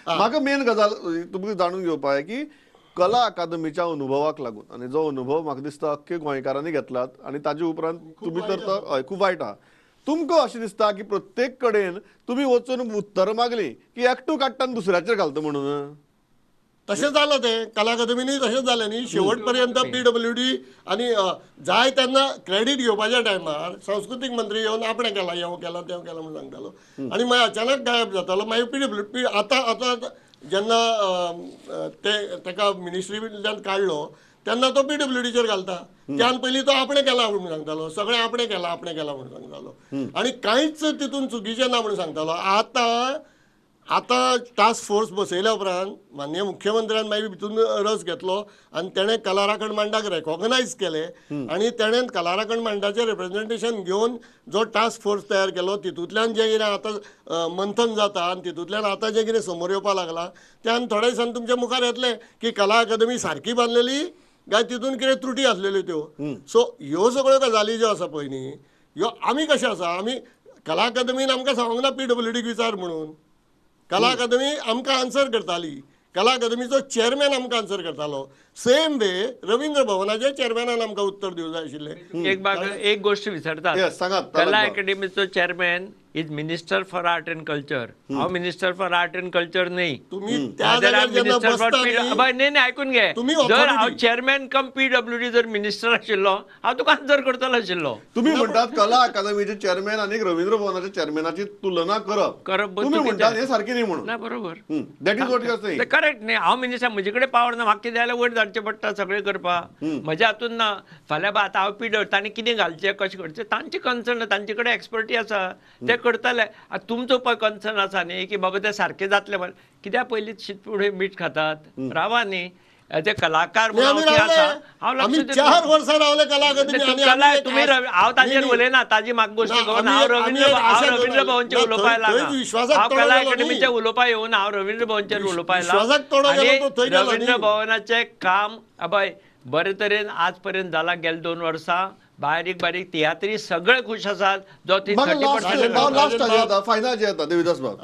म्हाका मेन गजाल तुमकां जाणून घेवपा जाय की कला अकादमीच्या अनुभवाक लागून आनी जो अनुभव म्हाका दिसता अख्खे गोंयकारांनी घेतलात आनी ताजे उपरांत तुमी तर तो हय खूब वायट आहा. तुमकां अशें दिसता की प्रत्येक कडेन तुमी वचून उत्तरां मागली की एकटो काडटा आनी दुसऱ्याचेर घालता म्हणून? तशें जालें तें कला अकादमीनूय तशेंच जालें न्ही. शेवट पर्यंत PWD आनी जाय तेन्ना क्रेडीट घेवपाच्या टायमार सांस्कृतीक मंत्री येवन आपणें केलां हें केलां तें केलां म्हूण सांगतालो आनी मागीर अचानक गायब जातालो. मागीर PWD आतां आतां जेन्ना ते ताका मिनिस्ट्रींतल्यान काडलो तेन्ना तो PWDचेर घालता. त्यान पयलीं तो आपणें केलां म्हूण सांगतालो, सगळें आपणें केलां आपणें केलां म्हूण सांगतालो आनी कांयच तितून चुकीचें ना म्हूण सांगतालो. आतां आतां टास्क फोर्स बसयल्या उपरांत माननीय मुख्यमंत्र्यान मागीर भितून रस घेतलो आनी तेणें कला राखण मंडळाक रेकॉगनायज केलें आनी तेणें कला राखण मंडळाचें रिप्रेजेंटेशन घेवन जो टास्क फोर्स तयार केलो तितूंतल्यान जें कितें आतां मंथन जाता आनी तितूंतल्यान आतां जें कितें समोर येवपाक लागलां त्यान थोड्या दिसांनी तुमच्या मुखार येतलें की कला अकादमी सारकी बांदलेली काय तितून कितें त्रुटी आसलेल्यो त्यो. सो ह्यो सगळ्यो गजाली ज्यो आसा पळय न्ही ह्यो आमी कशें आसा, आमी कला अकादमीन आमकां सांगूंक ना PWDक विचार म्हणून. कला अकादमी आमकां आन्सर करताली, कला अकादमीचो चेअरमॅन आमकां आन्सर करतालो. सेम वे रवींद्र भवनाच्या चेअरमॅनान आमकां उत्तर दिवंक जाय आशिल्लें. एक गोष्ट विसरता, कला अकादमीचो chairman is minister for art and culture. हांव minister for art and culture न्ही. न्ही न्ही आयकून घे, जर हांव चेअरमॅन कम PWD जर मिनिस्टर आशिल्लो हांव तुका आन्सर करतलो आशिल्लो. तुमी म्हणटात कला अकादमीचे चेअरमॅन आनी रवींद्र भवनाच्या चेअरमॅनाची तुलना करप करप तुमी म्हणटात हें सारकें न्ही म्हणून. ना बरोबर, that is what you are saying. Correct न्ही. हांव मिनिस्टर, म्हजे कडेन पावर ना, म्हाका कितें जाल्यार वयर धाडचें पडटा सगळें करपाक म्हज्या हातून ना. फाल्यां आतां हांव PWD तांणी कितें घालचें कशें करचें तांचें कन्सर्न, तांचे कडेन एक्सपर्टी आसा ते करतले. आतां तुमचो पळय कन्सर्न आसा न्ही की बाबा ते सारकें जातलें म्हण. कित्याक पयलीं शीत मीठ खातात रावा न्ही ते कलाकार तुमी. हांव ताजेर उलयना, ताजी म्हाका गोश्ट खबर. हांव रवींद्र भवनचेर उलोवपा आयला, हांव कला अकादमीचेर उलोवपा येवना, हांव रवींद्र भवनचेर उलोवपा आयला. आनी रवींद्र भवनाचें काम अबय बरे तरेन आज पर्यंत जाला. गेले 2 वर्सां बारीक बारीक तियात्री सगळे खुश आसात. जो 30% फायनल जे येता देविदास बाब.